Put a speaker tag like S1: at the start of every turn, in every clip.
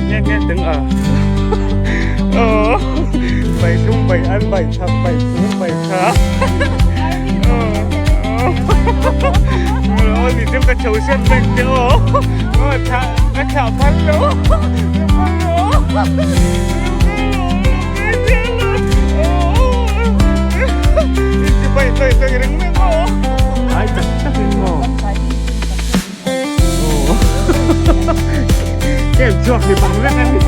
S1: nghe nghe tiếng à ờ bảy trung bảy ăn bảy thập bảy xuống bảy khá ờ thì tiếp cái chầu xem mình chứ ờ thà cái thả phân lỗ phân lỗ Ai tak tak in maw? Kem chhuak ni bang vek a ni.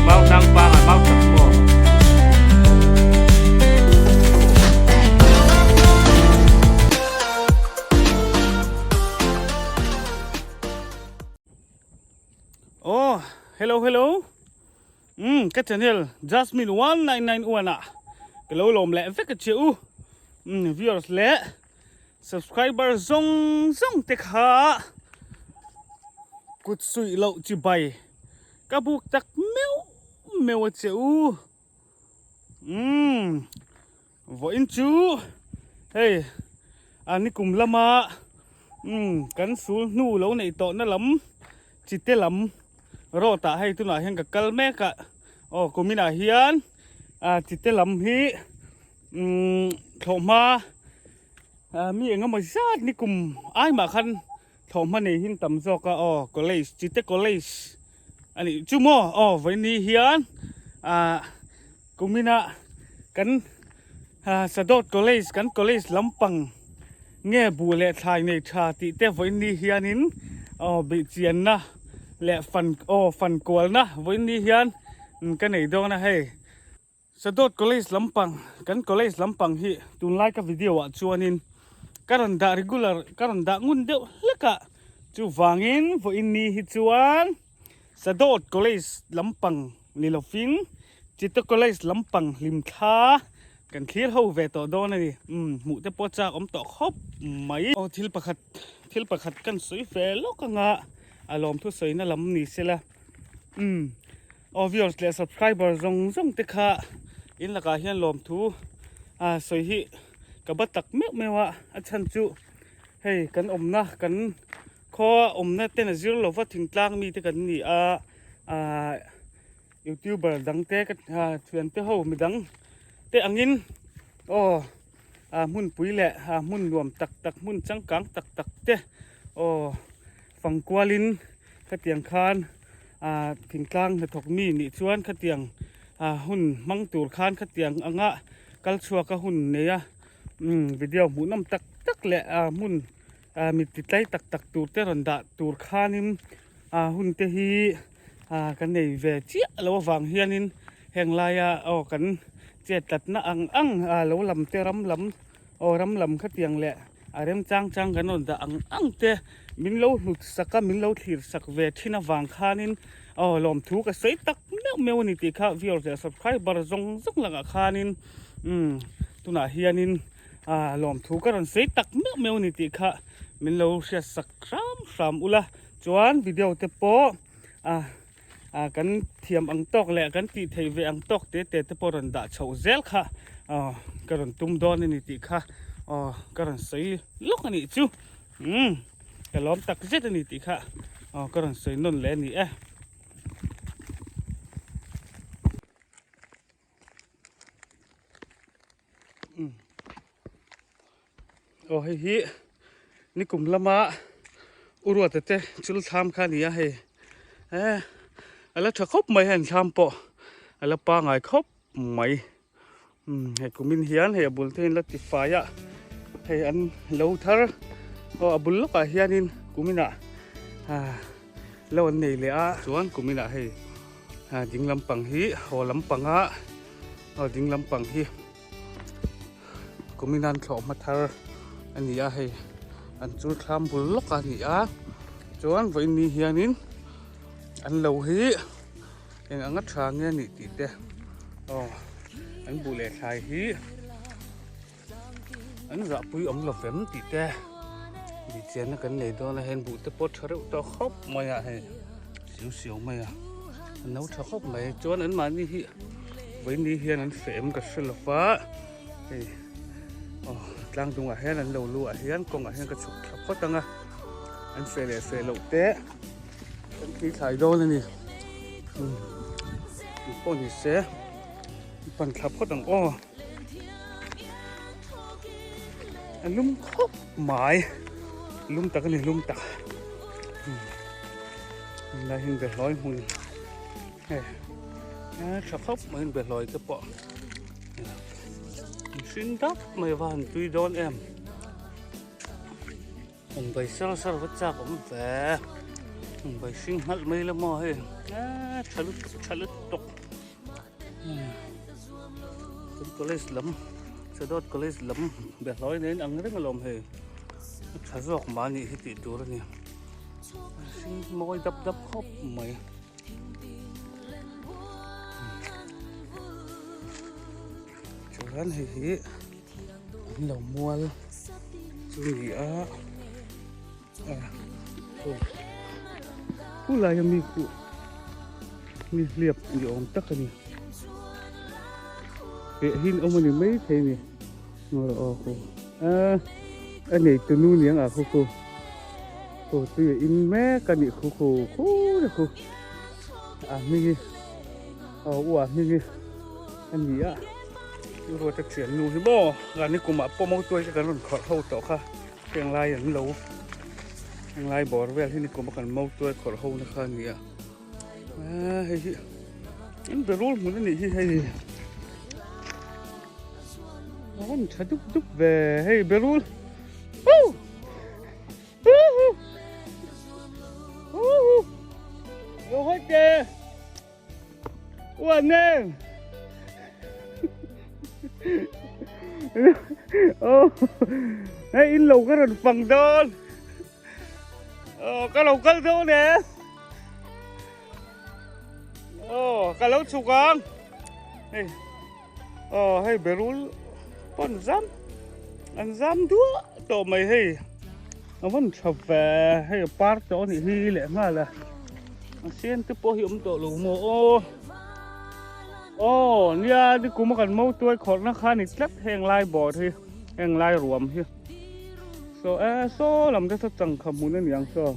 S1: Mau tang pang ah mau tak maw. Oh, hello hello. Um ka channel Jasmine 1991 ah ka lo lawm leh vek a che u. Um viewers leh subscriber zawng zawng te kha kut suih loh chi bai ka buk tak meuh meuh a che u. Um Vawiin chu hei a nikum lama umm kan sul hnu lo neih tawhna lam chite lam road ah hei tunah hian ka kal mek a aw kuminah hian ah chite lam hi umm thlawhhma ah mi eng emaw zat nikum ai mah khan thlawhhma nei hin tam zawk a aw college chite college a nih chu maw aw vawiin ni hian ah. Kuminah kan Sadawt College, kan college lampang nge buh leh thlai nei tha tih te vawiin ni hianin aw bihchianna leh fan aw fan kualna vawiin ni hian ka nei dawn a hei. Sadawt College lampang, kan college lampang hi tunlai ka video ah chuanin ka rawn dah regular ka rawn dah ngun deuh hlek a, chuvangin vawiin ni hi chuan Sadawt College lampang ni lovin Chita College lampang hlim thla kan thlir ho ve tawh dawn a ni. Umm hmuh te pawh chak awm tawh khawp mai. Aw thil pakhat thil pakhat kan sawi ve lawk anga a lawm thusawina lam ni sela. Umm aw viewers leh subscriber zawng zawng te kha in lakah hian lawmthu a sawi hi ka ba tak meuh meuh a, a chhan chu hei kan awmna kan Khaw awmna ten a zir lova thingtlang mite kan ni a, aah youtuber dang te ka thian te ho midang te angin aw ah hmunpui leh ah hmun nuam tak tak hmun changkang tak tak te aw fang kualin khatiang khan ah thingtlang hnathawk mi nih chuan khatiang ah hun hmang tur khan khatiang anga kal chhuak a hun nei a umm video hmuhnawm tak tak leh ah hmun. ah mit ti tlai tak tak tur te rawn dah tur khanin ah hun te hi ah kan nei ve chiah lo avang hianin heng laia aw kan chet tlatna ang ang ah lo lam te ram lam aw ram lam khatiang leh a rem chang chang kan rawn dah ang ang te min lo hlut sak a min lo thlir sak ve thin avang khanin aw lawmthu ka sawi tak meuh meuh a ni tih kha viewers leh subscriber zawng zawng lakah khanin umm tunah hianin. Ah lawmthu ka rawn sawi tak meuh meuh a ni tih kha min lo hriat sak hram hram ula chuan video te pawh ah ah kan thiam ang tawk leh kan tih theih ve ang tawk te te te pawh rawn dah chhoh zel kha aw ka rawn tum dawn a ni tih kha aw ka rawn sawi lawk a nih chu umm ka lawm tak zet a ni tih kha aw ka rawn sawi nawn leh a ni e. Aw hei hi nikum lama u ruata te chul thlam kha a ni a hei eh a la tha khawp mai heng thlam pawh a la pangai khawp mai umm hei kumin hian hei a bul te hi an la ti fai a hei an lo thar aw a bul lawkah hianin kuminah ah lo an nei leh a chuan kuminah hei ah ding lampang hi haw lampanga. Aw ding lampang hi kumin an thlawh hma thar a ni a hei an chul thlam bul lawk a ni a chuan vawiin ni hianin an lo hi eng anga tha nge a nih tih te aw an buh leh thlai hi an zahpui awm lo vem tih te bihchianna kan nei dawn a heng buh te pawh tha reuh tawh khawp mai a hei siu siau mai a a no tha khawp mai chuan an mahni hi vawiin ni hian an feh em ka hre lo va hei aw. Tlang dungah hian an lo lu ah hian kawngah hian ka chhuk thla phawt ang a, an feh leh feh loh te kan tui thlai dawn a ni. Umm pawh ni se pan thla phawt ang aw. A lum khawp mai, lum tak a ni lum tak. Umm tunlai hian behlawi hmun hei a tha khawp mai behlawi te pawh. Mihring dap mai va han tui dawn em. An bai sar sar va chak awm ve. An bai hring nghalh mai la maw hei. A tha lutuk tha lutuk. Kan college lam Sadawt college lam behlawi nen ang reng alawm hei. A tha zawk mahni hi tih tur a ni. Hring mawi dap dap khawp mai. Chuan hei hi an lo mual chu ni a aw khu laia mi khu mi hliap ni awm tak a ni peh hin awm a ni mai thei a ni aw khu a a neitu nu niang ah khu khu. Aw tui a in mek a nih khu khu khu le khu a hming hi aw u a hming hi a ni a chu ruat a thian nu hi maw kan ni kumah pawh mo tuai te kan rawn khawrh ho tawh kha heng lai an lo heng lai bawr vel hi ni kuma kan mo tuai khawrh ho na kha a ni a a hei hi in be rul hmun a nih hi hei a rawn tha dup dup ve hei be rul oh Lo hoi kìa. Ua nè. Ô. Hei in lo ka rawn fang dawn. Ờ ka lo kal dawn nè. Ờ ka lo chhuk ang. Hei. Ờ hei berul pawn zam an zam duah tawh mai hei a van tha ve hei a par tawh a nih hi leh nghal a a sen te pawh hi awm tawh lo maw aw aw nia nikum a kan mo tuai khawrh na kha ni tlat heng lai bawr hi heng lai ruam hi saw e saw lam te saw changkha hmun a niang saw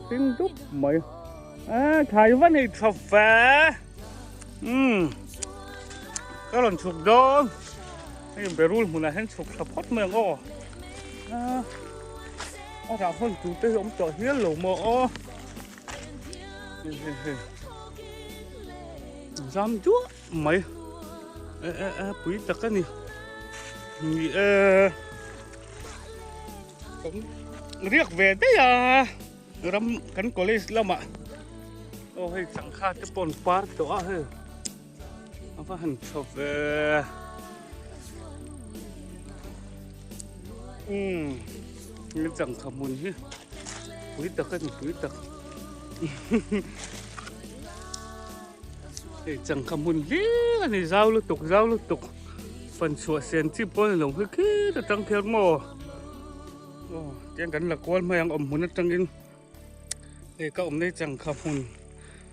S1: hring dup mai e thlai va nei tha ve umm ka rawn chhuk dawn hei berul hmunah hian chhuk thla phawt mai ang aw a rah hawn tur te hi awm tawh hial lo maw aw hei hei hei zam duah mai e e e pui tak a ni ni e riak ve daih a ram kan college lamah aw hei changkha te pawh an par tawh a hei a va han tha ve umm he changkha hmun hi pui tak a ni pui tak hei changkha hmun hlir a ni zau lutuk zau lutuk fan chhuah sen chi pawh a ni lo khi khit atang kher maw. Aw tiang kan la kual mai ang awm hmun atangin hei ka awm nei changkha hmun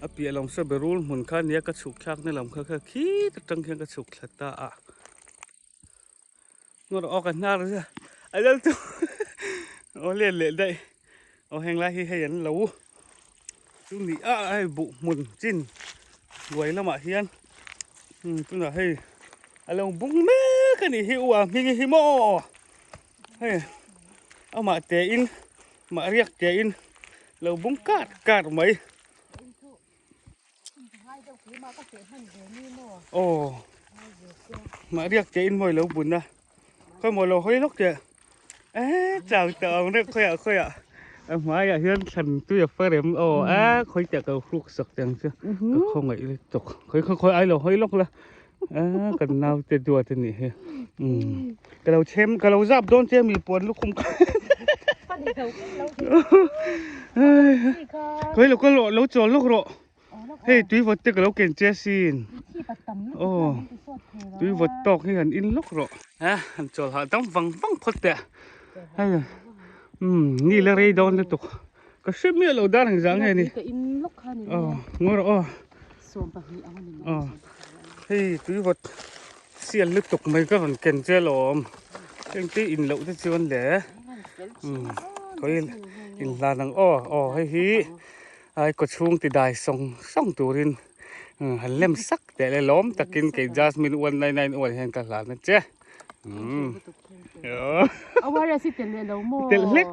S1: a piah lam saw berul hmun kha nia ka chhuk thlak na lam kha kha khit atang khian ka chhuk thla ta a ngawr aw ka hnar zia a lal chu aw let leh daih aw heng lai hi hei an lo chu ni a hei buh hmun chin hnuai lamah hian tunah hei a lo bung mek a nih hi u a hming hi maw. Hei amah te in mah riak te in lo bung kar kar mai. Aw mah riak te in mawi lo bun a khawi maw lo hawi lawk teh e chau tawh ang reuh khawiah khawiah a hmaiah hian thlan tui a fa rem aw a khawi teh ka hruk sak teh ang chu ka khawngaih lutuk khawi khawi khawi ai lo hawi lawk la. A kan naute duat a nih hi umm ka lo chhem ka lo zap dawn che mi puan lukhum kha khawi lo ka lo chawl lawk rawh hei tui vawt te ka lo ken che sin aw tui vawt tawk hi han in lawk rawh a han chawl hah dam vang vang phawt teh hei umm ni la rei dawn lutuk ka hre miah lo dar ang zah nge ni aw ngawi rawh aw. Aw hei tui vawt sial lutuk mai ka rawn ken che alawm. Engti in loh te chuan le khawi in hlan ang aw aw hei hi ai kawchhung ti dai sawng sawng turin han lem sak teh le lawm takin kei Jasmine 1991 hian ka hlan a che.
S2: Aware si tel leh lo maw?
S1: Tel hlek.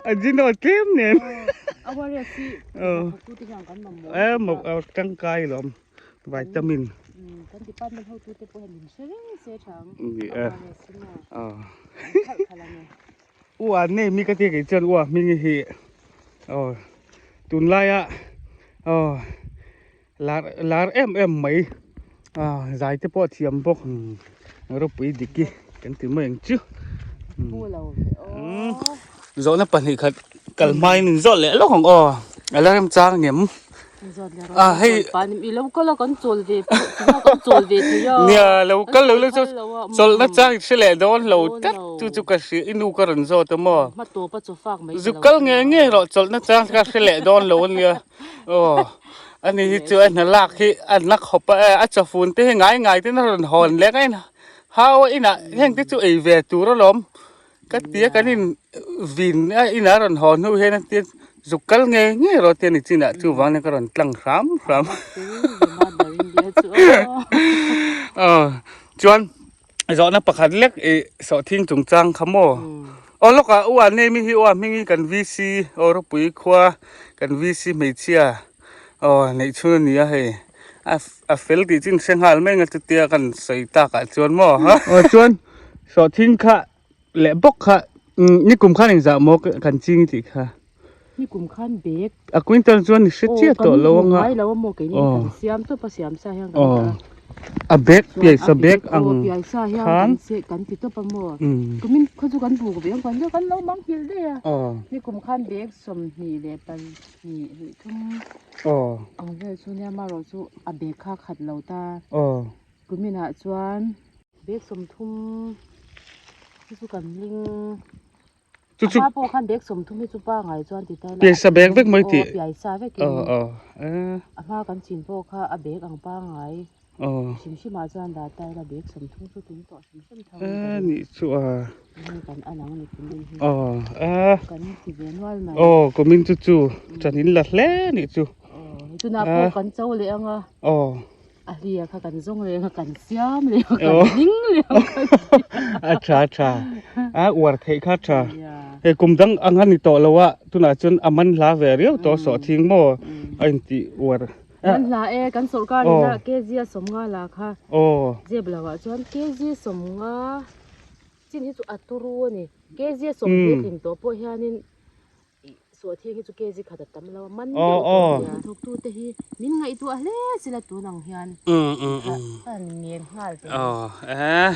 S1: Ajino tlem nen.
S2: Aware si tu te hian kan mamawh.
S1: Eh mo tangkai lawm vitamin.
S2: Kan department hotu te pawh hian min hre reng se thang.
S1: Ni e.
S2: Aware si maw. Khalh khalh ang e.
S1: Ua nei mi ka tia kei chuan ua hming hi aw tunlaia aw Lar lar em em mai ah zai te pawh a thiam bawk ropui diki kan ti mai ang chu zawhna pahnih khat kal hmain in zawt leh lawk ang aw a la rem chang ngem ah hei nia lo kal lo la chu chawlhna chang i hre leh dawn lo tlat chu chu ka hria i nu ka rawn zawt a maw zu kal ngei ngei rawh chawlhna chang ka hre leh dawn lo ania. Aw ani hi chu a hna lak hi a na khawp a a chawfun te hi ngai ngai ten a rawn hawn lek a in hau a inah heng te chu ei ve tur alawm ka ti a kan in vin a inah a rawn hawn hnu hian a tia zuk kal ngei ngei rawh tia ni chinah chuvang nia ka rawn tlang hram hram aw chuan Zawhna pakhat lek ih sawhthing chungchang kha maw? Aw lawkah u a name hi u a hming hi kan VC aw ropui khua kan VC hmeichhia aw neih chhun a ni a hei a a fel tih chu in hre nghal mai ang a chutia kan sawi takah chuan maw aw chuan sawhthing kha leh bawk kha nikum khan engzah maw kan ching tih kha.
S2: Nikum khan bag.
S1: A quintal chuan i hre chiah tawh lo anga.
S2: Aw kan hmu ngai lo a maw keini kan siam tawp a siam sa hian kan dah a.
S1: A bag piai sa bag ang
S2: khan. Piai sa hian kan se kan ti tawp a maw. Kumin khaw chu kan buk ve ang kan kan lo mang nghilh daih a. Nikum khan bag 22 hnih thum ang vel chu nia amaherawh chu a bag kha khat lo ta. Kuminah chuan bag 30 hi chu kan ling.
S1: Chu chu.
S2: A hma pawh khan bag 30 hi chu pangai chuan ti ta ila.
S1: Piaisa bag vek mai tih.
S2: Aw piaisa vek in.
S1: Aw aw eh.
S2: A hma kan chin pawh kha a bag ang pangai.
S1: Aw.
S2: Hrim hrim ah chuan dah ta ila bag 30 chu tling tawh hrim hrim tho.
S1: Eh nih chu a.
S2: Hei kan an ang ni kumin hi.
S1: Aw eh.
S2: Kan ti ve nual mai.
S1: Aw kumin chu chu chan in la hle nih chu.
S2: Aw tunah pawh kan cho leh ang a.
S1: Aw.
S2: A hlia kha kan zawng leh ang a, kan siam leh ang a, kan hling leh ang a.
S1: A tha a tha, a uar theih kha a tha. Hei kum dang ang a ni tawh lo a, tunah chuan a man hla ve riau tawh sawh thing maw a intih uar.
S2: Man hla e, kan sawrkar ina kg a 50 la kha zep lo ah chuan kg 50 chin hi chu a turu a ni. Kg a 20 tling tawh pawh hianin Suahthing hi chu kg khat a tam lo a, man deuh tawh nia. Thawktu te hi min ngaihtuah hle sila tun ang hian ka han ngen nghal teh.
S1: Aw eh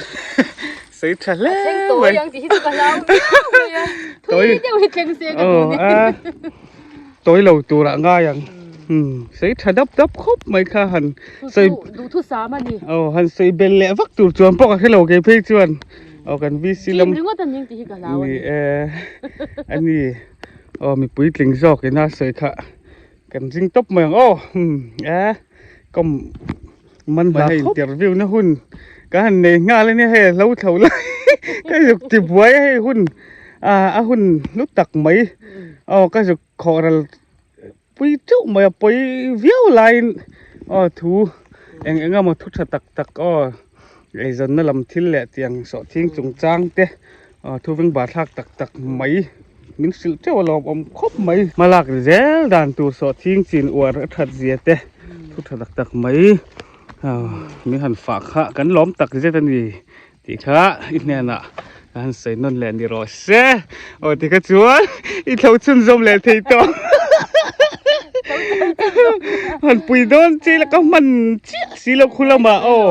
S1: sawi tha hle mai.
S2: A thleng tawi ang tih hi chu ka hlau viau mai a, thui deuh hi thleng se ka duh ni.
S1: Tawi lo turah ngai ang. Sawi tha dap dap khawp mai kha han sawi.
S2: Duhthusam a ni.
S1: Aw han sawi bel leh vak tur chuan pawh ka hre lo kei phei chuan. Aw kan VC lam.
S2: Team ringawt a ning tih hi ka hlau a ni.
S1: Ni e a ni aw mi puitling zawk ina sawi kha kan ring tawp mai ang aw e kom man hla khawp interview na hun ka han nei nghal a nia hei a hlo thlo lai ka zuk ti buai a hei hun a hun hlu tak mai aw ka zuk khawh ral pui teuh mai a pawi viau laiin aw thu eng eng emaw thu tha tak tak aw eizawnna lam thil leh tiang sawhthing chungchang te aw thu veng bar thlak tak tak mai min hrilh teuh a lawmawm khawp mai hmalak zel dan tur sawhthing chin uar a that zia te thu tha tak tak mai aw min han fah kha kan lawm tak zet a ni. Tih kha i hnenah ka han sawi nawn leh ni rawh se. Aw ti kha chuan i thlo chhunzawm leh thei tawh. Han pui dawn che ila ka hman chiah si lo khu lamah aw.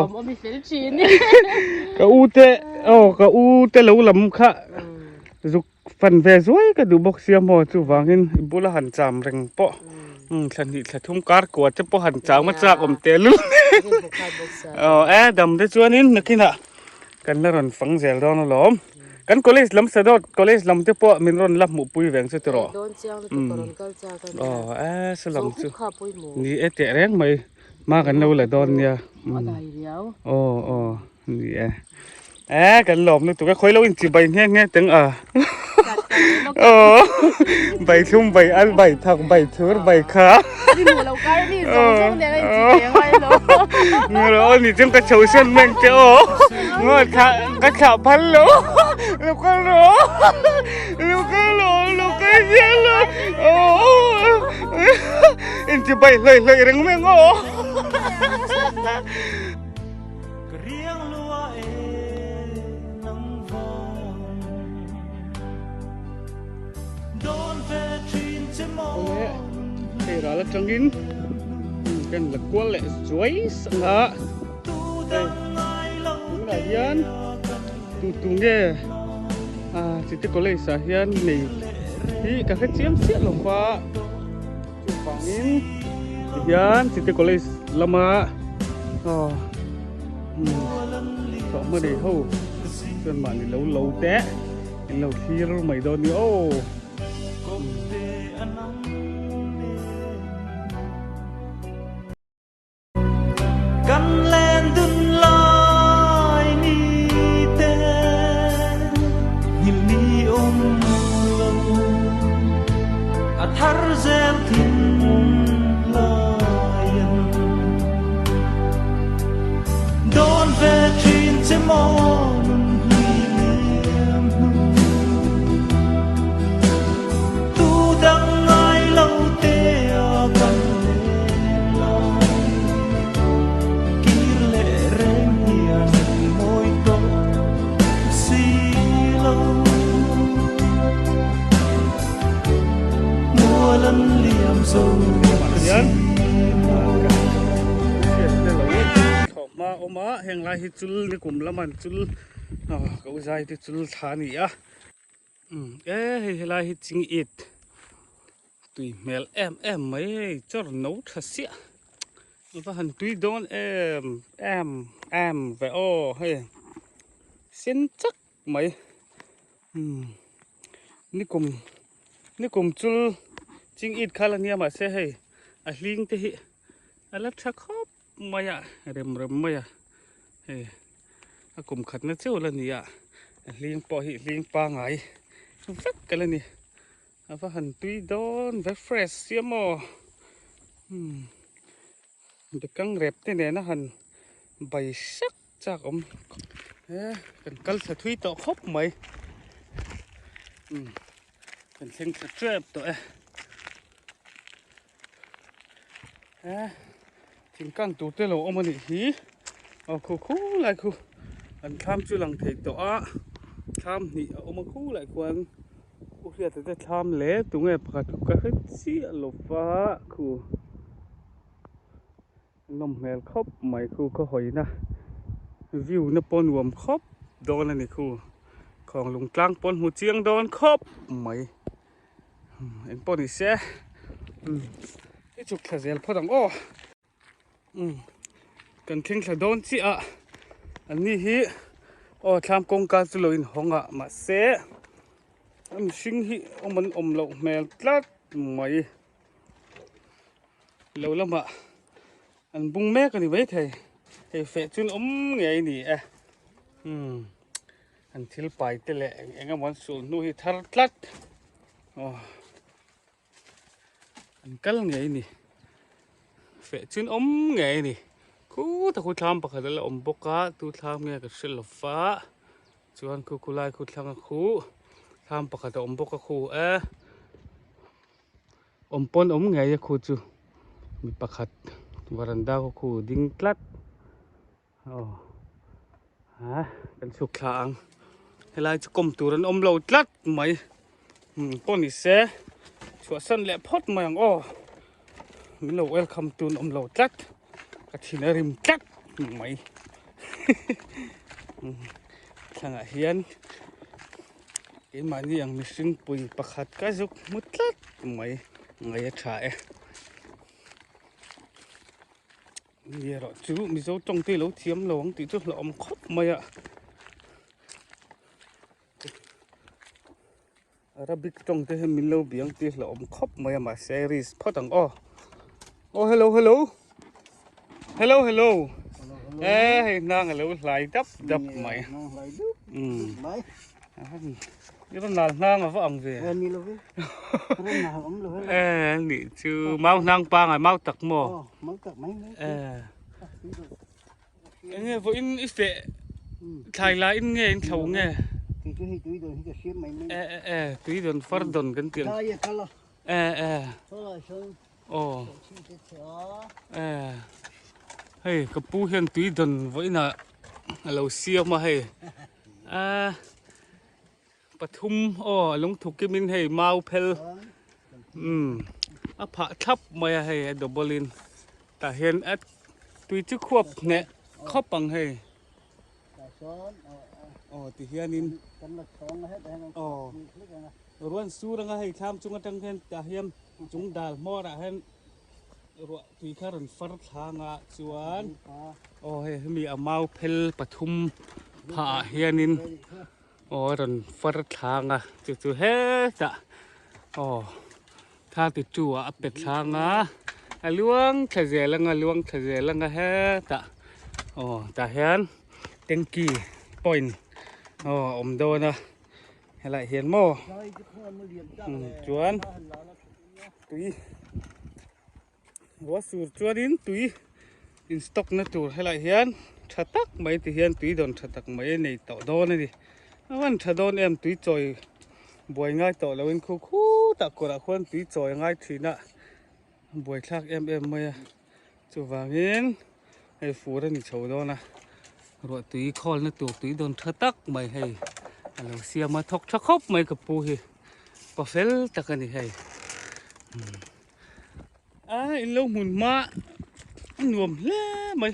S1: Ka u te aw ka u te lo lam kha zuk fan ve zuai ka duh bawk sia maw chuvangin i bula han cham reng pawh thla hnih thla thum kar kua te pawh han cham a chak awm teh lul aw e dam te chuanin nakinah kan la rawn fang zel dawn alawm kan college lam sadawt college lam te pawh min rawn la hmuh pui veng chu tiraw aw e salam chu ni e teh reng mai hma kan lo la dawn nia aw aw ni e. Eh kan lawm lutuk a khawi lo in chi bai nghe nghe teng a. Oh bai thlum bai al bai thak bai thur bai kha.
S2: Ni mu lo kar mi zawng zawng nen a in chi ve ngai lo.
S1: Ngo lo ni chung ka chho sen meng che o. Ngo tha ka thla phal lo. Lo kal ro. Lo kal lo lo kal zel lo. Oh in chi bai hloi hloi reng meng o. Hei ral atangin kan la kual leh zuai sangha hei tunah hian tu tu nge chite college ah hian nei hi ka hre chiang chiah lo va chuvangin tihian chite college lama aw tawhhma nei ho chuan mahni lo lo te in lo thlir mai dawn ni aw.
S3: Kan len dun lai ni te nghilh ni awm lo a thar zel thin laiin dawn ve thin che maw nun hlui liam hnu tu dang ngai lo te a kan len lai kir leh reng hian mawi tawh si lo mual an liam zo ka
S1: hian thlawhhma awm a heng lai hi chul ni kum lam an chul ka u zai te chul thla a ni a. Umm e hei helai hi ching it tui hmel em em mai hei chawr no tha siah va han tui dawn em em em ve aw hei sen chak mai umm nikum nikum chul ching it kha la nia mahse hei a hling te hi a la tha khawp mai a rem rem mai a hei. A kum khatna cheu la ni a, a hling pawh hi hling pangai vek ka la ni. A va han tui dawn ve fresh sia maw umm bekang rep te nena han bai sak chak awm e kan kal thla thui tawh khawp mai umm kan thleng thla tep tawh e. E thingkang tur te lo awm a nih hi aw khu khu lai khu an thlam chu lang thei tawh a thlam hnih a awm a khu lai khuan u hriata te thlam leh tunge pakhat khu ka hre chiah lo va khu nawm hmel khawp mai khu khaw hawina view na pawh nuam khawp dawn a ni khu khawng lung tlang pawh an hmu chiang dawn khawp mai. Eng pawh ni se i chhuk thla zel phawt ang aw kan thleng thla dawn chiah a an ni hi aw thlam kawngka chu lo inhawng a mahse a mihring hi awm an awm loh hmel tlat mai lo lamah an bung mek a ni maithei hei feh chu an awm ngei a ni e. An thil pai te leh eng eng emaw an sul hnu hi thar tlat aw an kal ngei ni feh chin awm ngei ni khu ta khu thlam pakhat a la awm bawk a tu thlam nge ka hre lo va chuan khu khu lai khu thlang a khu thlam pakhat a awm bawk a khu e awm pawn awm ngei a khu chu mi pakhat varanda khaw khu ding tlat. Aw ha kan chhuk thla ang helai chu kawm tur an awm lo tlat mai umm pawh ni se chhuahsan leh phawt mai ang aw min lo welcome tu an awm lo tlat ka thin a rim tlat mai thlangah hian keimahni ang mihring pui pakhat ka zuk hmu tlat mai ngaih a tha e. Ni erawh chu Mizo tawng te lo thiam lo ang tih chu hlauhawm khawp mai a. Arabic tawng te hi min lo biang tih hlauhawm khawp mai a mahse risk phawt ang aw. Aw hello hello. Hello hello. E hei hnang a lo hlai dap dap mai. I rawn nal hnang a va ang ve.
S4: E ni lo ve. Rawn nal awm lo ve.
S1: E nih chu mau hnang pangai mau tak maw?
S4: Mau tak mai mai.
S1: E. Enge vawiin i feh thlai la in nge in thlo nge?
S4: Kei chu hei tui dawn hi ka hriam mai mai.
S1: E e e tui dawn far dawn kan tih ang.
S4: Tlai a kal a.
S1: E e.
S4: Tholai sawn.
S1: Aw.
S4: Chhing te che a.
S1: E. Hei ka pu hian tui dawn vawiin ah a lo siam a hei. A pathum aw a lungthu kim in hei mau phel umm a phah thlap mai a hei a double in tah hian a tui chu khuap hneh khawp ang hei aw ti hianin aw ruan sur anga hei thlam chung atang hian tah hian chung dal hmawr ah hian ruah tui kha rawn far thlang a chuan aw hei hemi a mau phel pathum phah ah hianin. Aw a rawn far thlang a chu chu hetah aw 32 ah a pe thlang a a luang thla zel anga luang thla zel anga hetah aw tah hian tanky point aw a awm dawn a helaiah hian maw chuan tui. Ruah sur chuanin tui in stock na tur helaiah hian tha tak mai ti hian tui dawn tha tak mai a nei tawh dawn a ni. A van tha dawn em tui chawi buai ngai tawh loin khu khutah kawrah khuan tui chawi a ngai thin a, buai thlak em em mai a. Chuvangin hei fur a ni chho dawn a, ruah tui khawlna tur tui dawn tha tak mai hei a lo siam a, thawk tha khawp mai ka pu hi pa fel tak a ni hei. A in lo hmun hma a nuam hle mai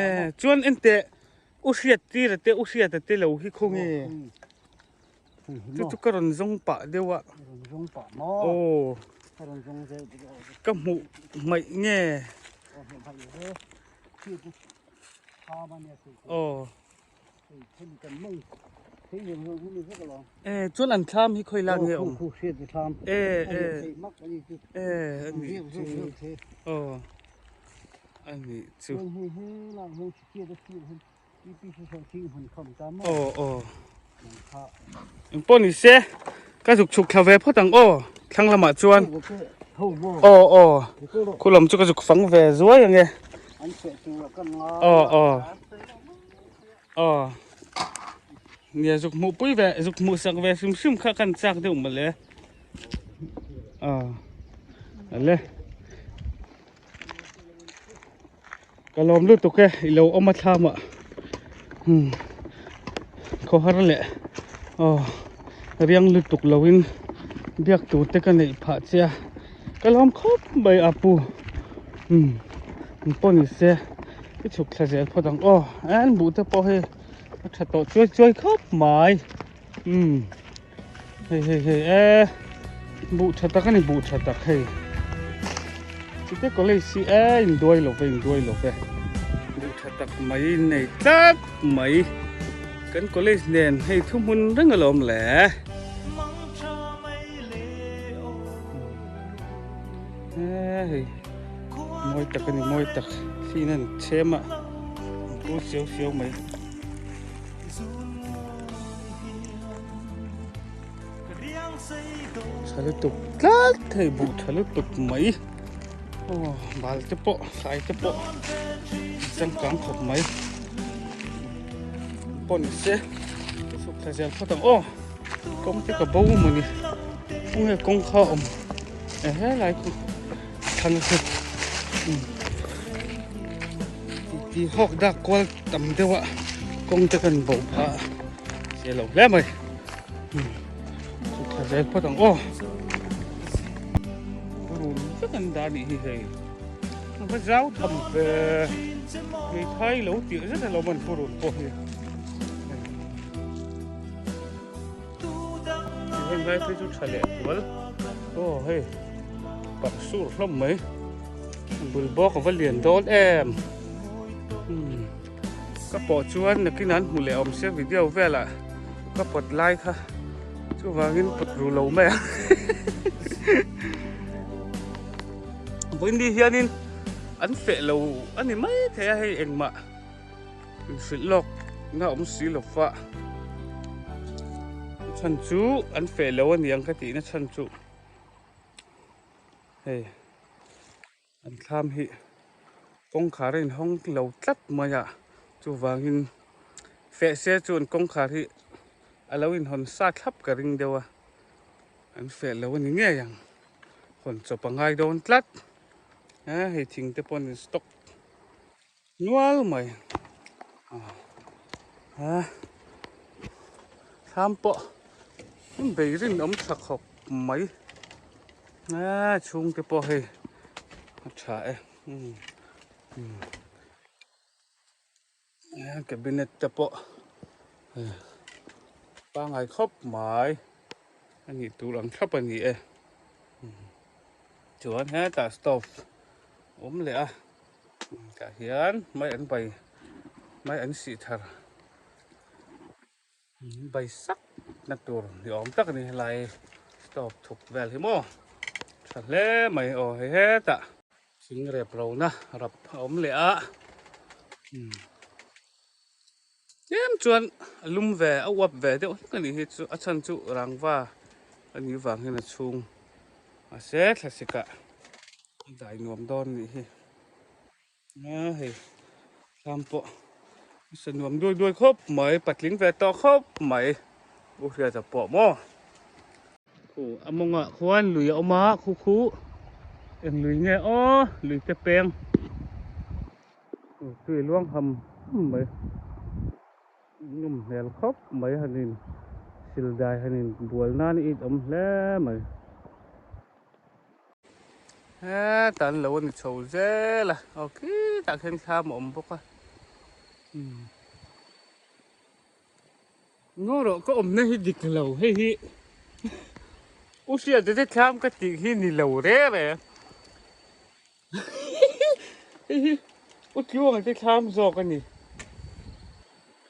S1: e chuan enteh u hriat tir a te u hriat a te lo hi khaw nge chu chu ka rawn zawng pah deuh a aw ka hmuh hmaih nge aw. E chuan an thlam hi khawi lak nge awm? E e e a nih chu aw a nih chu aw aw engpawh ni se ka zuk chhuk thla ve phawt ang aw thlang lamah chuan aw aw khu lam chu ka zuk fang ve zuai ang e aw aw. Aw nia zuk hmuh pui ve zuk hmuh sak ve hrim hrim kha kan chak deuh mawle aw ale ka lawm lutuk e i lo awm a thlam ah umm khawhar leh aw riang lutuk lo in biak tur te ka neih phah che a ka lawm khawp mai a pu umm engpawh ni se. I chhuk thla zel phawt ang aw an buh te pawh hei a tha tawh chuai chuai khawp mai umm hei hei hei e buh tha tak a ni buh tha tak hei chite college hi e induai lo ve induai lo ve buh tha tak mai nei tlat mai kan college nen hei thu hmun reng alawm le. Hei mawi tak a ni mawi tak thliin a ni chhem a an pu siau siau mai. Tha lutuk tlat thei buh tha lutuk mai aw bal te pawh thlai te pawh changkang khawp mai pawh ni se chhuk thla zel phawt ang aw kawng te ka bo mawni khawnge kawng kha a awm. E helai khu thlang khu ti hawk dak kual tam deuh a kawng te kan bo phah a lo hle mai chu thla zel phawt ang aw run vek an dah nih hi hei a va zau tham ve hmeithai lo tih zet a lo man purun pawh hi. Heng lai phei chu tha leh kual aw hei parh sur hlawm mai bul bawk a va lian dawn em umm ka pawh chuan nakin an hmu leh awm sia video velah ka pawt lai kha chuvangin pawt ru lo mai a vawiin ni hianin. An feh lo a ni mai thei a hei engmah inhrilh lawk na awm si lo va a chhan chu an feh lo a niang ka tihna chhan chu hei an thlam hi kawngkhar a inhawng lo tlat mai a chuvangin feh se chuan kawngkhar hi a lo inhawn sa thlap ka ring deuh a an feh lo a ni ngei ang hawn chawp a ngai dawn tlat. E hei thing te pawh an in stock nual mai a thlam pawh an bei rinawm tha khawp mai a chhung te pawh hei a tha e cabinet te pawh pangai khawp mai a nih tur ang thlap a ni e chuan hetah stove awm leh a tah hian mai an bai mai an sih thar Bai sak na tur ni awm tak a ni helai stove thuk vel hi maw tha hle mai aw hei hetah thing rep ro na rap a awm leh a tlem chuan a lum ve a uap ve deuh hlek a nih hi chu a chhan chu rangva a nih vang hian a chhung mahse thlasik ah a dai nuam dawn a nih hi. A hei thlam pawh a sa nuam duai duai khawp mai patling ve tawh khawp mai u hriata pawh maw khu a mawngah khuan lui a awm a khu khu eng lui nge aw lui te peng tui luang ham ham mai nawm hmel khawp mai hanin sildai hanin bual nan a it awm hle mai. Hetah an lo a ni chho zel a aw khitah khian thlam a awm bawk a umm ngaw rawh ka awmna hi dik lo hei hi u hriata te thlam ka tih hi ni lo reng reng hei hi u tluanga te thlam zawk a ni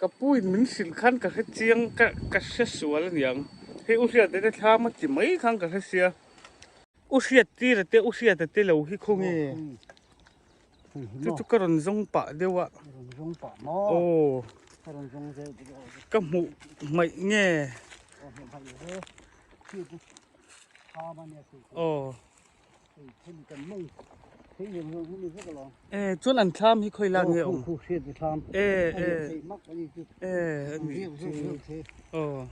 S1: ka pu in min hrilh khan ka hre chiang ka ka hre sual a niang hei u hriata te thlam a ti mai khan ka hre sia. U hriat tira te u hriata te lo hi khaw nge chu chu ka rawn zawng pah deuh a aw ka hmuh hmaih nge aw e chuan an thlam hi khawi lak nge awm e e e ani chu aw.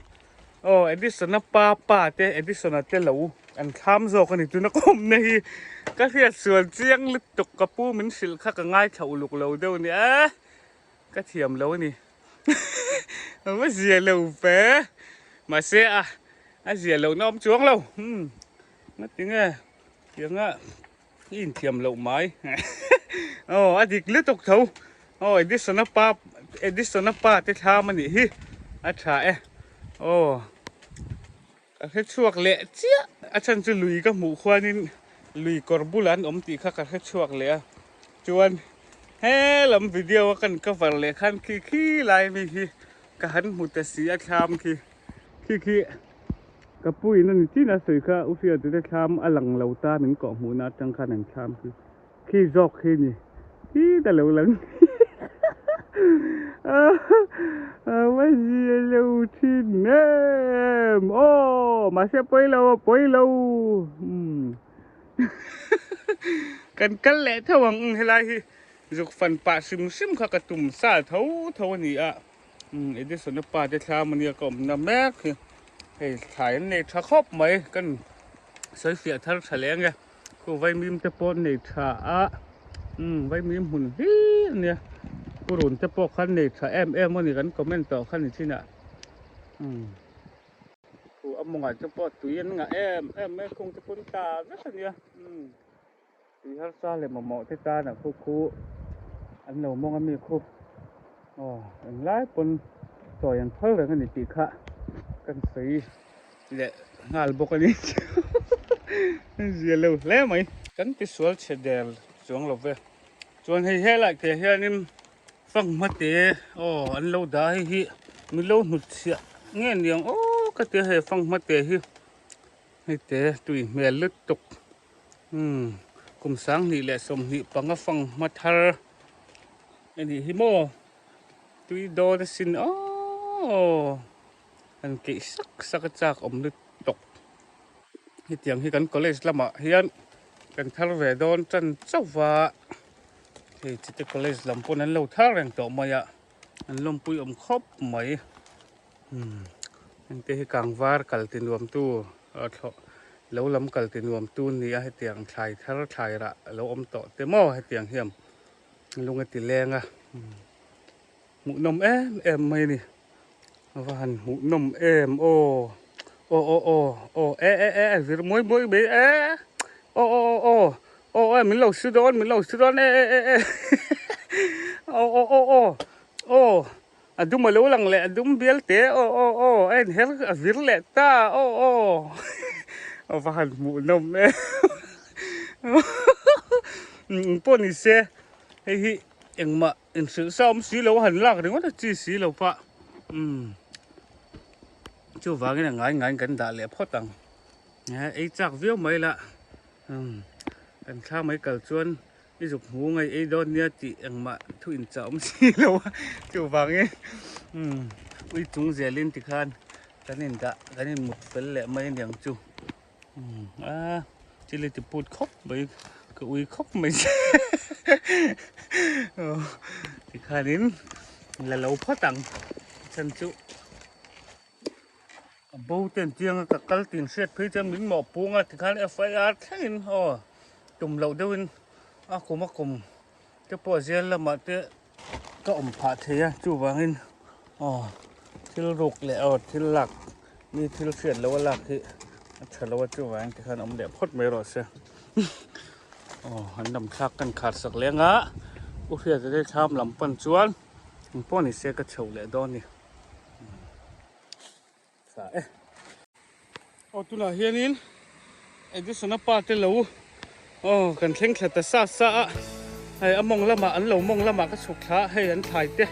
S1: Aw Edison-a pa pa te Edison-a te lo an thlam zawk a ni tuna ka awmna hi ka hriat sual chiang lutuk ka pu min hrilh kha ka ngaithla uluk lo deuh a ni e ka thiam lo a ni a va zia lo ve mahse a a zia loh na awm chuang lo umm ngatinge tianga i inthiam loh mai aw a dik lutuk tho aw Edison-a pa Edison-a pa te thlam a nih hi a tha e aw ka hre chhuak leh chiah a chhan chu lui ka hmuh khuanin lui kawr bulah an awm tih kha ka hre chhuak leh a chuan he lam video a kan cover leh khan khi khi lai mi hi ka han hmu ta si a thlam khi khi khi. Ka pu in a ni chin a sawi kha u hriat te thlam a lang lo ta min kawh hmuh na atang khan an thlam khi khi zawk khi ni khi ta lo lang a va zia lo thin em aw mahse pawi lo a pawi lo umm kan kal leh tho ang helai hi zuk fan pah hrim hrim kha ka tum sa tho tho a ni a. Umm Edison-a pa te thlam ania ka awmna mek hi hei thlai an nei tha khawp mai kan sawi fiah thar tha leh ange khu vaimim te pawh an nei tha a umm vaimim hmun hlir ania purun te pawh khan nei tha em em a ni kan comment tawh kha ni chinah umm khu a mawngah te pawh tui an ngah em em mai khung te pawh an tla vek ania umm Tui harsa leh mamawh te tan a khu khu an lo mawng a mi khu aw englai pawn chawi an phal reng a ni tih kha kan sawi leh nghal bawk a ni zia lo hle mai. Kan ti sual chhe der chuang lo ve chuan hei helai te hianin fanghma te aw an lo dah hei hi min lo hnutchhiah nge niang aw ka tia hei fanghma te hi hei te tui hmel lutuk. Umm. Kum 2025 fanghma thar a nih hi maw tui dawn asin aww han keih sak sak a chak awm lutuk hetiang hi kan college lamah hian kan thar ve dawn tan chauh va hei chite college lam pawn an lo thar reng tawh mai a an lawmpui awm khawp mai umm hengte hi kangvar kal ti nuam tu a thlawh lo lam kal ti nuam tu a ni a hetiang thlai thar thlai rah a lo awm tawh te maw hetiang hian lung a ti leng a hmuhnawm em em mai a ni a va han hmuhnawm em aw aw aw aw aw e e e vir muai muai mai e aw aw aw aw aw aw min lo su dawn min lo su dawn e e e e aw aw aw aw aw. A dum a lo lang leh a dum bial te aw aw aw a inher a vir leh ta aw aw a va han hmuh nawm em eng pawh ni se hei hi engmah inhrilh sa awm si lo a han lak ringawt a chi si lo pah umm chuvangin a ngai ngaiin kan dah leh phawt ang ei chak viau mai la umm kan thla mai kal chuan. I zuk hmu ngei ei dawn nia tih engmah thu inchah awm si lo a chuvangin umm ui chung zelin tikhan kan indah kan inmut fel leh mai aniang chu umm a chili ti put khawp mai ka ui khawp mai che aw tikhanin la lo phawt ang chhan chu. A bo ten chiang a ka kal tin hriat phei chuan min mawh pung a tikhan FIR thlengin aw tum loh deuhin a kum a kum te pawh jail lamah te ka awm phah thei a chuvangin aw thil ruk leh aw thil lak mi thil hriat loh a lak hi a tha lo a chuvangin tikhan awm leh phawt mai rawh se aw an lam thlak kan khar sak leng a u hriata te thlam lam pan chuan engpawh ni se ka chhoh leh dawn a ni. Tha e. Aw tunah hianin Edison-a pa te lo aw kan thleng thla ta sa sa a hei a mawng lamah an lo mawng lamah ka chhuk thla a hei an thlai te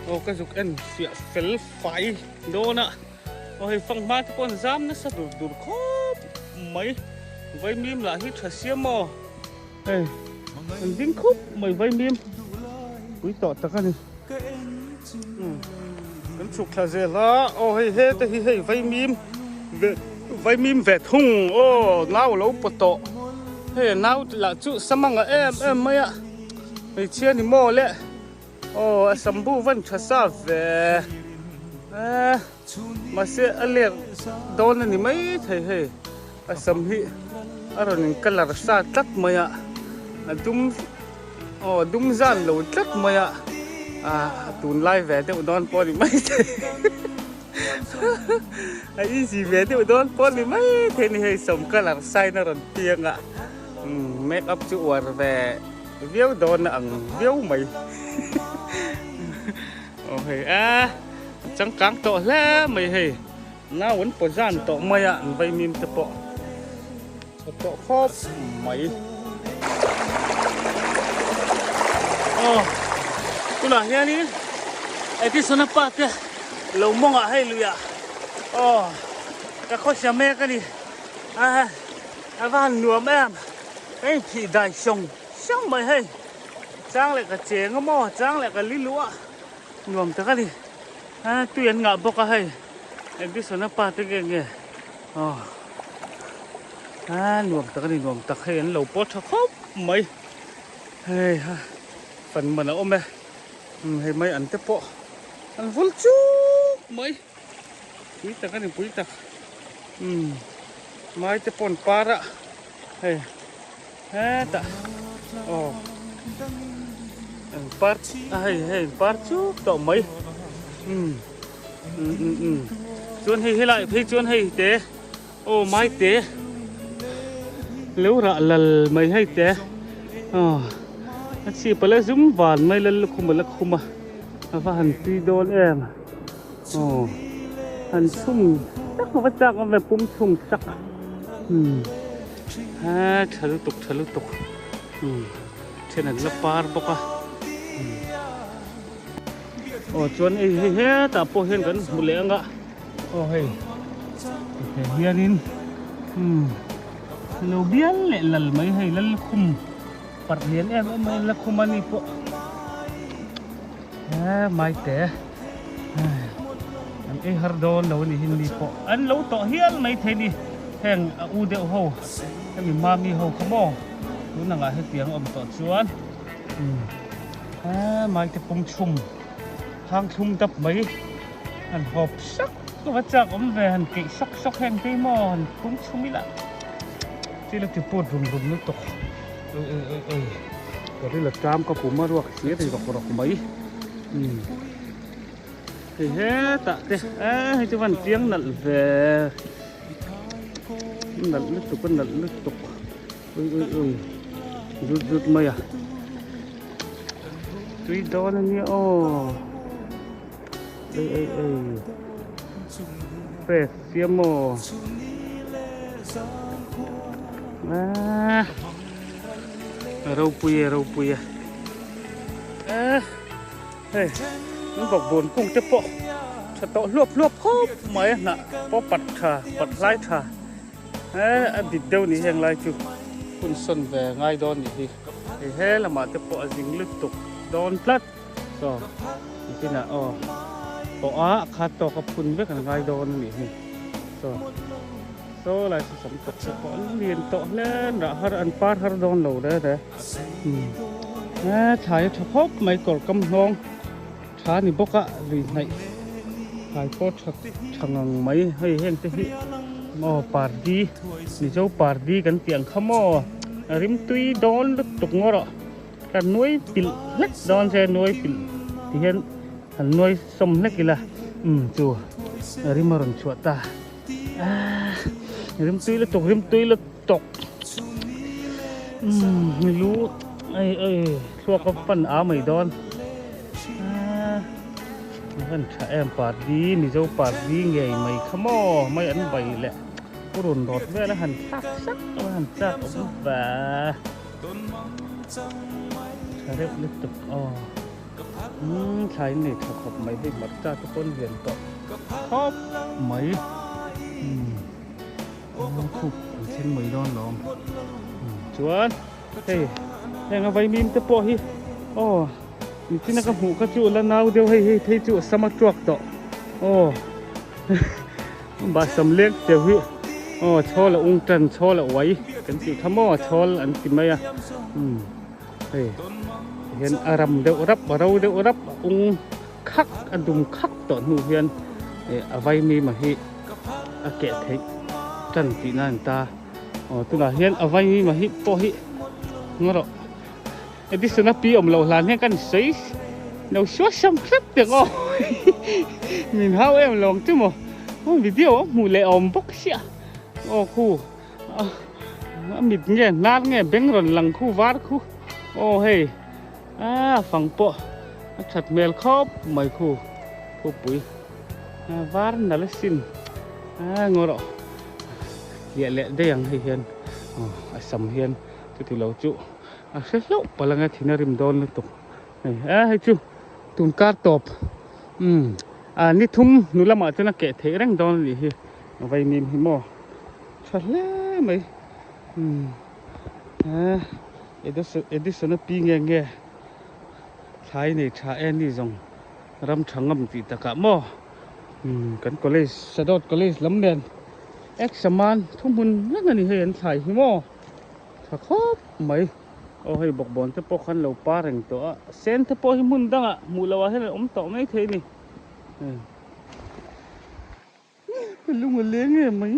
S1: aw ka zuk en fiah fel fai dawn a aw hei fanghma te pawh an zam nasa dur dur khawp mai vaimim lah hi tha siam aw hei an ding khup mai vaimim pui tawh tak a ni. Kan chhuk thla zel a, aw hei he te hi hei vaimim ve vaimim ve thung aw nau lo pawt tawh hei nau lah chu samanga em em mai a hmeichhia ni maw le aw a sambu van tha sa ve eh mahse a lek dawn a ni mai thei hei a sam hi a rawn in colour sa tlat mai a a dum. Aw dum zan lo tlat mai a, ah tunlai ve deuh dawn pawh a ni mai thei a easy ve deuh dawn pawh a ni mai thei a ni hei sawm colour sign a rawn piang a umm make up chu uar ve viau dawn a ang viau mai aw hei a changkang tawh hle mai hei nau an paw zan tawh mai a an vaimim te pawh. Tha tawh khawp mai. Aw tunah hianin Edison-a pa te lo mawngah hei luiah aw ka khawsa mek a ni a a va han nuam em ka inthih dai sawng sawng mai hei chang leh ka cheng a maw chang leh ka li luh a nuam tak a ni a tui an ngah bawk a hei Edison-a pa te nge nge aw. A nuam tak a ni nuam tak hei an lo pawh tha khawp mai hei ha fan man a awm e hei mai an te pawh an vul chuk mai pui tak a ni pui tak umm mai te pawh an par a hei hetah aw an par a hei hei an par chuk tawh mai umm umm umm umm chuan hei helai phei chuan hei te. Aw maite lo rah lal mai hei te aw a chhip a la zum van mai lal lukhum a la khum a a va han tui dawn em aw han chhum tak a va chak awm ve pum chhum sak umm ha tha lutuk tha lutuk umm then an la par bawk a umm aw chuan hei hei hetah pawh hian kan hmu leh ang a. Aw hei he hianin umm Lo bial leh lal mai hei Lalkhum parh lian em em mai Lalkhum a ni pawh eh maite an ei har dawn lo a ni hi ni pawh an lo tawh hial mai thei ni heng a u deuh ho hemi mami ho kha maw tun angah hetiang a awm tawh chuan eh maite pum chhum hang thlum dap mai han hawp sak va chak awm ve han keih sawk sawk heng te hi maw han pum chhum ila thil a ti put rum rum lutuk oi oi oi oi ka ril a ṭam ka pum a ruak thir ri rawk rawk mai umm hei hetah te eh hei chu van chiang nalh ve nalh lutuk a nalh lutuk oi oi oi zut zut mai a tui dawn a nia aw. Ei ei ei Fresh siam maw Aaa Ropui e ropui e Aaa Hei an bawkbawn kung te pawh tha tawh hluap hluap khawp mai a hnah pawh pat tha pat hlai tha Aaa a dik deuh ni heng lai chu hun sawn ve ngai dawn nih hi hei he lamah te pawh a zing lutuk dawn tlat. Saw nitinah aw pawh a khat tawk a phun vek an ngai dawn a nih hi saw saw lai chu sam tawk te pawh an lian tawh hle rah har an par har dawn lo re re umm he thlai a tha khawp mai kawr kam hnawng tha ni bawk a lui hnaih thlai pawh tha tha ngang mai hei heng te hi aw pardi mizo pardi kan tih ang kha maw a rimtui dawn lutuk ngawt rawh. Ka nuai pilh hlek dawn che nuai pilh ti hian han nuai sawm hlek ila umm chu rim a rawn chhuah ta aaa rim tui lutuk rim tui lutuk umm lu ei ei thluak a pan a mai dawn aaa a van tha em pardi mizo pardi ngei mai kha maw mai an bai leh purun rawt vel a han thlak sak a han chak awm va. Tha reuh lutuk aw umm thlai in nei tha khawp mai hei hmarcha te pawn lian tawh khawp mai umm khup an thleng mai dawn lawm chuan hei heng a vaimim te pawh hi aw nichina ka hmuh kha chu la nau deuh hei hei phei chu a sam a tuak tawh aw. Bahsam lek deuh hi aw chhawl a ung tan chhawl a uai kan tih kha maw chhawl an ti mai a umm hei hian a ram deuh rap a ro deuh rap a ung khak a dum khak tawh hnu hian eh a vaimim a hi a keh theih tan tih na a ni ta aw tunah hian a vaimim a hi pawh hi ngaw rawh. Edison a pi awm loh hlan hian kan sawi lo suah sam hrep teh aw min hau em lo ang chu maw aw video a hmuh leh awm bawk sia aw khu a mit nge hnar nge beng rawn lang khu var khu aw hei a fang pawh a that hmel khawp mai khu khupui var nalh asin a ngaw rawh liah leh daih ang hei hian aw a sam hian chuti lo chu. A hre hlauh palh ang e thin a rim dawn lutuk hei e hei chu tun kar tawp umm a ni thum hnu lamah chuan a keh theih reng dawn a nih hi vaimim hi maw tha hle mai umm e Edison a pi nge nge thlai nei tha e ni zawng ram tha ngam tih takah maw umm kan college Sadawt college lam nen exam-an thuhmun reng a ni hei an thlai hi maw. Tha khawp mai. Aw hei bawkbawn te pawh khan lo par reng tawh a, sen te pawh hi hmun dangah hmuh loh ah hian an awm tawh mai thei a ni. Ka lung a leng em mai.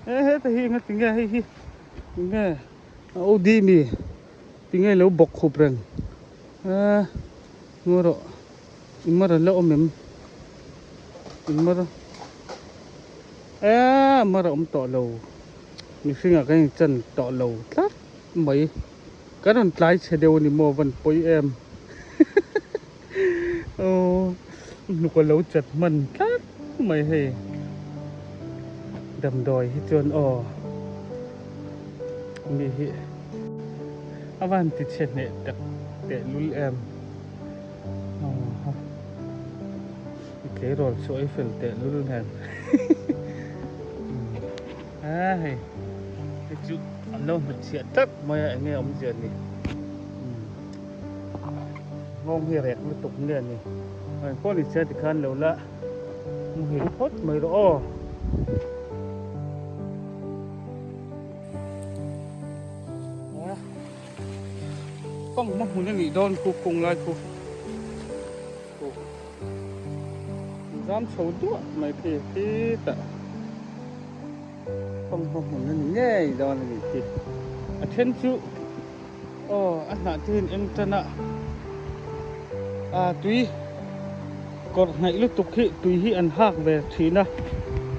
S1: E heta hi enga tinge hei hi tinge a OD mi tinge lo bawk khup reng. E ngaw rawh i mar a la awm em? I mar e a mar a awm tawh lo. Mihringah kan inchan tawh lo tlat mai. Kan rawn tlai chhe deuh a ni maw van pawi em. Aw hnuk a lo chat hman tlat mai hei. Damdawi hi chuan aw mi hi a van ti chhe hneh tak teh lul em. Aw i tleirawl chu ei fel teh lul nen. A hei hei chu. an lo hnutchhiah tlat mai a eng nge awmzia ni nghawng hi rek lutuk nge ni engpawh ni se tikhan lo la muhil phawt mai rawh aw. Pang hma hmun a nih dawn khu khung lai khu zam chho duah mai khi khitah pang hma hmun a ni ngei dawn a nih khi a then chu aw a hnah te hian eng tan a a tui kawrh hnaih lutuk hi tui hi an hak ve thin a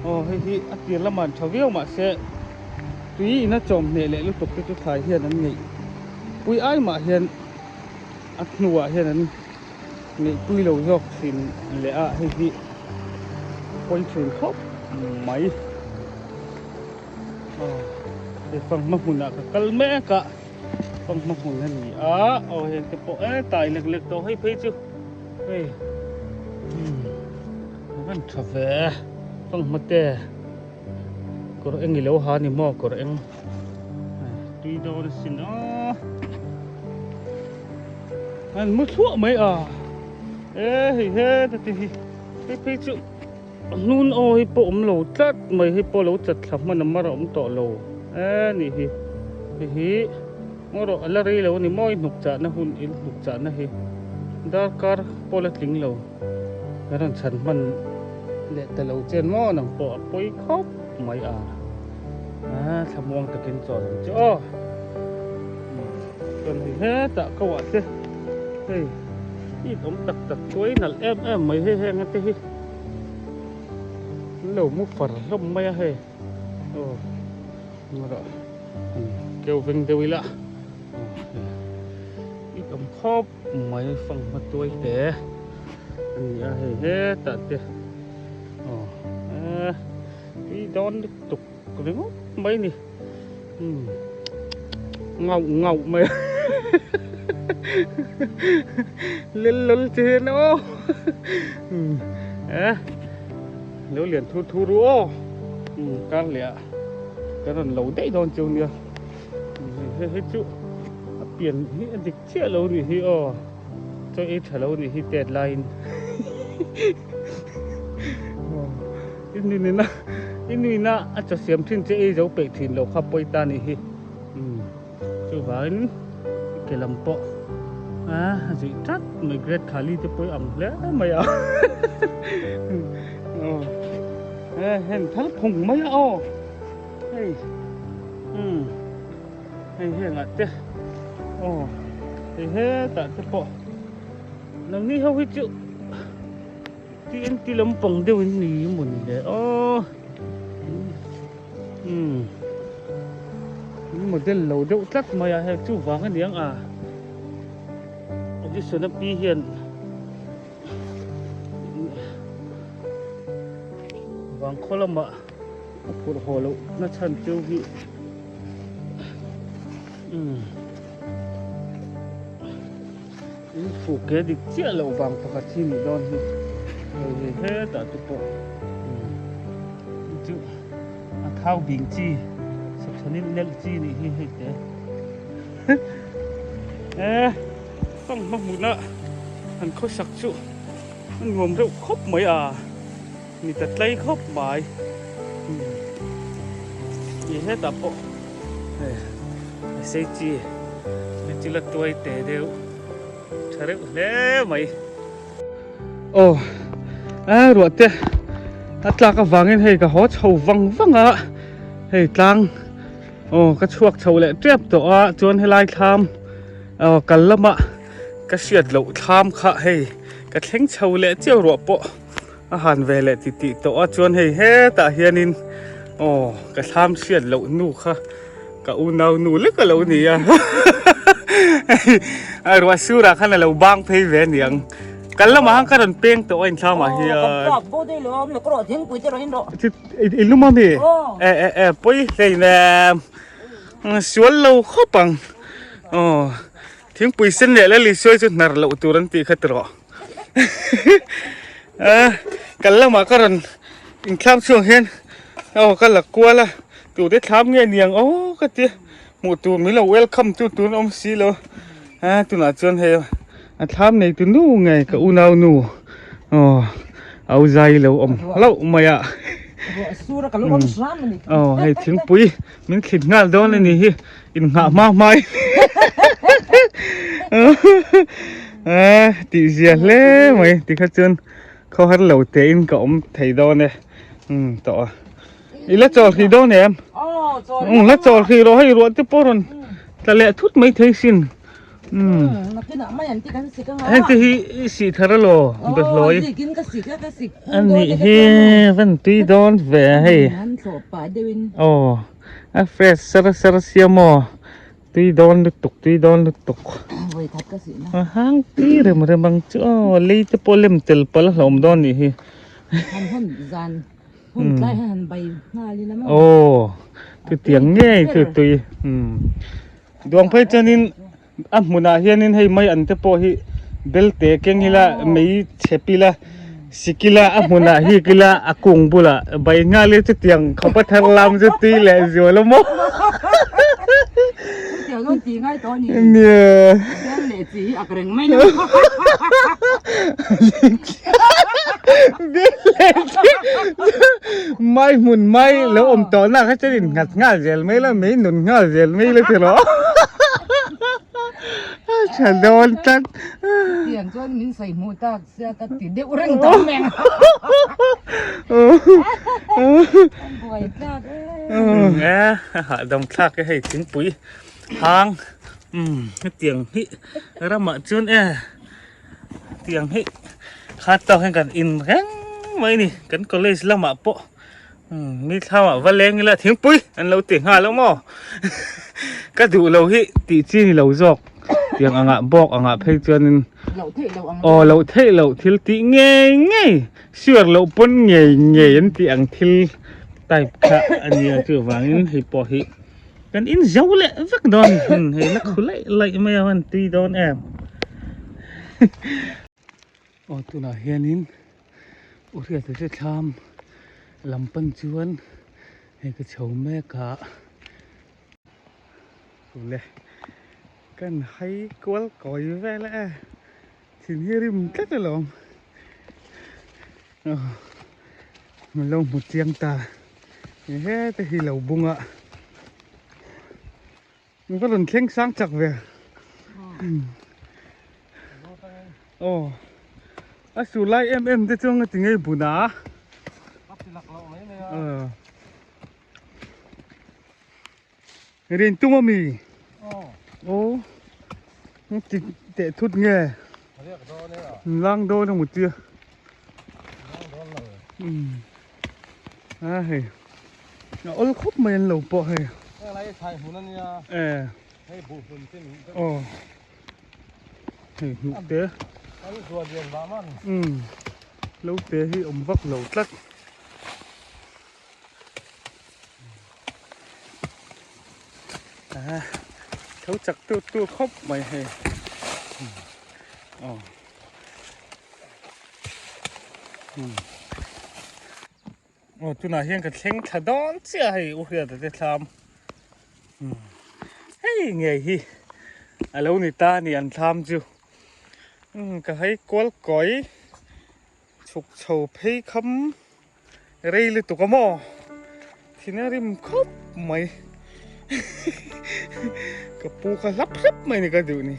S1: aw hei hi a tir lamah an tha viau mahse tui in a chawm hneh leh lutuk te chu thlai hian an ngeih pui ai mah hian a hnuah hian an ngeih pui lo zawk thin leh a hei hi pawi thin khawp mai aw hei fanghma hmunah ka kal mek a fanghma hmun a ni a aw heng te pawh e tai lek lek tawh hei phei chu hei a van tha ve fanghma te. Kawr eng i lo ha ni maw kawr eng tui dawn asin aw an mu thluah mai a e hei he ta te hi hei phei chu hnun aw hi pawh awm lo tlat mai hei pawh lo chat thla hman a mar a awm tawh lo e nih hi hei hi ngaw rawh a la rei lo a ni maw i hnuk chahna hun i hnuk chahna hi darkar pawh la tling lo. Ka rawn chhan hman leh ta lo chen maw nang pawh a pawi khawp mai a a thlamuang takin chawl ang che aw chuan hei hetah ka uah te hei it awm tak tak tuai nalh em em mai hei heng te hi an lo mu far hlawm mai a hei aw rawh keu veng deuh ila aw hei it awm khawp. Mai fanghma tuai te a ni a hei hetah te aw eh tui dawn lutuk ringawt mai ni umm ngauh ngauh mai lel lawl che hian aw umm eh lo lian thur thur ru aw umm kar leh ah ka rawn lo daih dawn cheu nia hei hei chu a pian hi a dik. Chiah lo nih hi aw chaw ei tha lo nih hi tet laiin i nuina i nuina a chaw siam thin che ei zo peih thin lo kha pawi ta nih hi umm chuvangin i ke lam pawh a zuih that mai great khali te pawh i ang hle mai a aw he hen thal phung mai a aw hei umm. Hei hengah te aw hei hetah te pawh nangni ho hi chu TNT lampang deuh in ni maw ni le aw umm in model lo deuh tlat mai a hei chu vang a niang a Edison a pi hian vangkhaw lamah a phurh haw loh na chhan chu hi umm in fuk ke dik chiah loh vang pakhat hi nih dawn hi hei hei hetah te pawh umm chu a thau bing chi sawpsanin nelh chi nih hi hei te e fanghma hmuna an khawsak chu a nuam reuh khawp mai a. Ni ta tlai khawp mai ih hetah pawh hei a sei chi hei chu la tuai teh deuh tha reuh hle mai aw a ruah te a tlak avangin hei ka haw chho vang vang a hei tlang aw ka chhuak chho leh tep tawh a chuan helai thlam aw kal lama ka hriat loh thlam kha hei ka thleng chho leh chiau ruah pawh. A han ve leh ti tih tawh a chuan hei hetah hianin aw ka thlam hriat loh nu kha ka unau nu lek a lo ni a a ruah surah khan a lo bang phei ve aniang kal lamah khan ka rawn peng tawh a inthlamah hian i lum ami e e e pawi hleinem sual lo khawp ang aw thingpui sen leh lali sawi chu hnar loh tur an tih kha tiraw. Kal lamah ka rawn inthlam chhuak hian aw ka la kual a tute thlam nge niang aw ka ti a. Hmuh tur min lo welcome tu tur an awm si lo a tunah chuan hei a thlam nei tu nu nge ka unau nu aw au zai lo awm hlauh mai a aw hei thingpui min thlit nghal dawn a ni hi inngah hma hma in a tih zia hle mai tikha chuan khawhar lo te in ka awm thei dawn e tawh a. I la chawl hrih dawn em? Aw, la chawl hrih rawh hei ruah te pawh rawn tla leh thut mai thei sin. Heng te hi i sih thar alaw Behlawi. A nih hi van tui dawn ve hei. Aw, a fresh sar sar sia maw. Tui dawn lutuk tui dawn lutuk. A hang tui rem rem ang chu aw lei te pawh lem tel palh a hlauhawm dawn nih hi.
S2: Hun tlai hian han bai nghal ila maw?
S1: Aw, chutiang ngei chu tui. Duang phei chuanin a hmunah hianin hei mai an te pawh hi belte keng ila mei chhep ila sik ila a hmunah hik ila a kung bulah bai nghal ila chutiang khawpa thar lam chu tui leh zual a maw?
S2: Chutiang rawn ti ngai tawh a ni.
S1: Nia.
S2: Bel leh chi hi ak reng mai lo.
S1: Bel leh chi mai hmun mai lo awm tawh na kha chuan in nghat nghal zel mai la mei nun nghal zel mai la ti rawh. Tha dawn tlat.
S2: Tiang chuan min sawi hmuh tak sia ka ti deuh reng tawh mai ang. Buai tlak e.
S1: E hahdam thlak e hei thingpui hang umm hetiang hi ramah chuan e tiang hi kha tawk hian kan in reng mai a ni kan college lamah pawh umm mi thlamah va leng ila thingpui an lo ti nghal ang maw ka duh lo hi tih chi ni lo zawk tiang angah bawk angah phei chuanin aw loh theih loh thil tih ngei ngei. Sure loh pawn ngei ngei an tih ang thil type kha a nia chuvangin hei pawh hi kan in zo leh vek dawn hei la khu laih laih mai a han tui dawn em aw tunah hianin u hriata te thlam lam pan chuan hei ka chho mek a le kan hai kual kawi vel e. Thin hi rim tlat alawm min lo hmu chiang ta hete hi lo bung a min va rawn thleng sang chak ve aw a su lai em em te chuan ti ngei bun a Rin tum ami? Aw. Ti teh thut nge? Lang dawn a mutia. Um. A hei. A ol khawp mai an lo pawh hei.
S4: Heng lai hi thlai hmun a nia.
S1: Eh.
S4: Hei buh hmun te min.
S1: Aw. Hei hnuh te.
S4: An zuah lian mah mah ni.
S1: Um. Lo te hi awm vak lo tlat. Tho chak tu tu khawp mai hei aw aw tunah hian ka thleng thla dawn chiah hei u hriata te thlam hei ngei hi a lo ni ta a ni an thlam chu ka hei kual kawi chhuk chho phei kham. Rei lutuk a maw? Thin a rim khawp mai. Ka pu kha hlap hlap mai ni ka duh ni.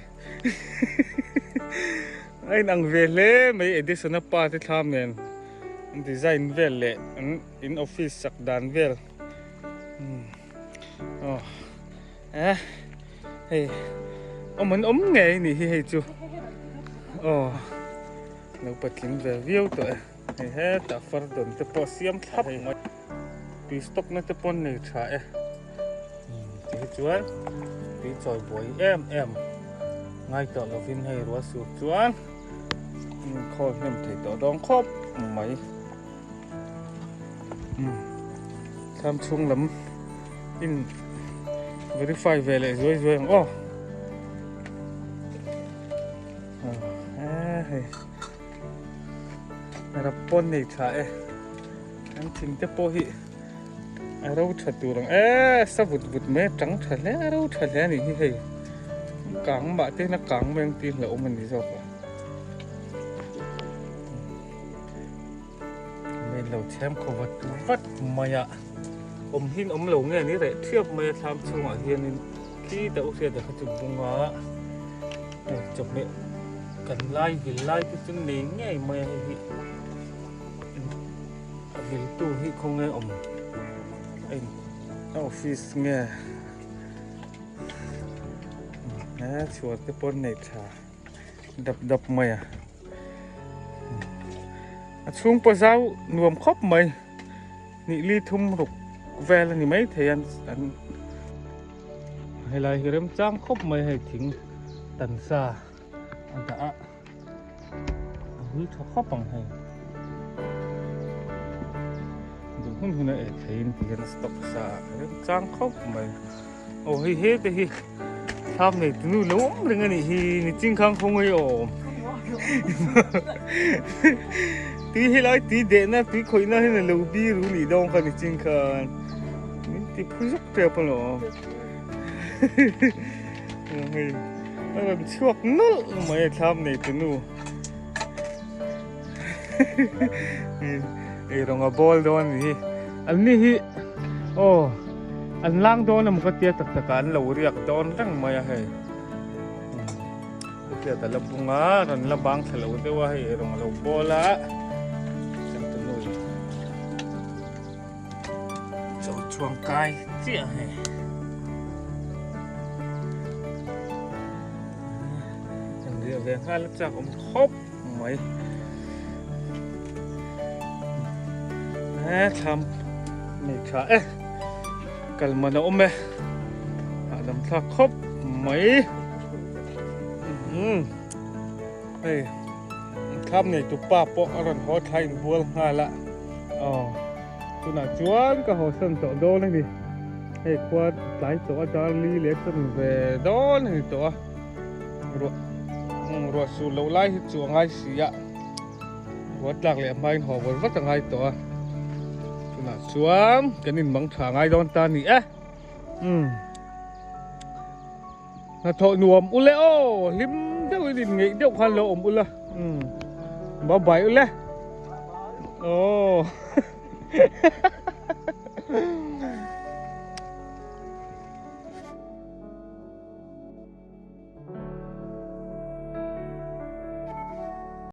S1: A inang ve hle mai Edison a pa te thlam nen an design vel leh an in office sak dan vel. Aw eh hei awm an awm ngei ni hi hei chu. Aw lo patling ve viau tawh e. Hei hetah far dawn te pawh siam thlap mai tui stock na te pawh an nei tha e ti hi chuan tui chawi buai em em ngai tawh lovin hei rual sur chuan khawl hnem thei tawh dawn khawp mai thlam chhung lam in verify ve leh zuai zuai ang aw hei. Rap pawn nei tha e an thing te pawh hi A ro tha tur ang e sa vut vut mai a tang tha hle a ro tha hle a nih hi hei kang mah te hian a kang mai ang tih hlauhawm a ni zawk a main lo chhem khaw vat vat mai a awm hin awm lo nge ni reh thiap mai a thlam chhungah hianin khi ta u hriata kha chu bunga hei chawhmeh kan lai vil lai te chu nei ngei mai a hei hi. A viltu hi khawnge awm eng a office nge he chhuar te pawh an nei tha dap dap mai a a chhung pawh zau nuam khawp mai hnih li thum ruk vel a ni mai thei a an helai hi remchang khawp mai hei thing tansa a dah a. A hul tha khawp ang hei. Duh hun hun a eh theiin ti hian a stock sa a remchang khawp mai. Aw hei he te hi thlam nei tunu lo awm reng a nih hi ni ching khang khaw ngei awm. Tui helai tui dehna tui khawihna hian a lo biru nih dawn kha ni ching khan. Min ti phu zuk tep alawm. Hei a rawn chhuak nawlh mai a thlam nei tu nu ei rawng a bawl dawn a ni hi an ni hi aw an lang dawn emaw ka tia tak tak ah an lo riak dawn reng mai a hei hetiat a la bung a rawn la bang thla lo deuh a hei ei rawng a lo bawl a changtunu Chaw chuang kai chiah hei. Kan riah ve nghal a chak awm khawp mai. He thlam nei tha e. Kal man a awm e. Hahdam thlak khawp mai. Hei thlam nei tu pa pawh a rawn haw thla inbual nghal a. Aw tunah chuan ka haw san tawh dawn a ni hei khua tlai tawh a dar li leh chuan ve dawn a ni tawh a ruah ruah sur loh lai hi chu a ngai si a ruah tlak leh hmain haw vawi vat a ngai tawh a tunah chuan kan inmang tha ngai dawn ta a ni e umm. Hnathawh nuam ule aw hlim deuhin in ngeih deuh khan lo awm ula umm bye bye ule aw.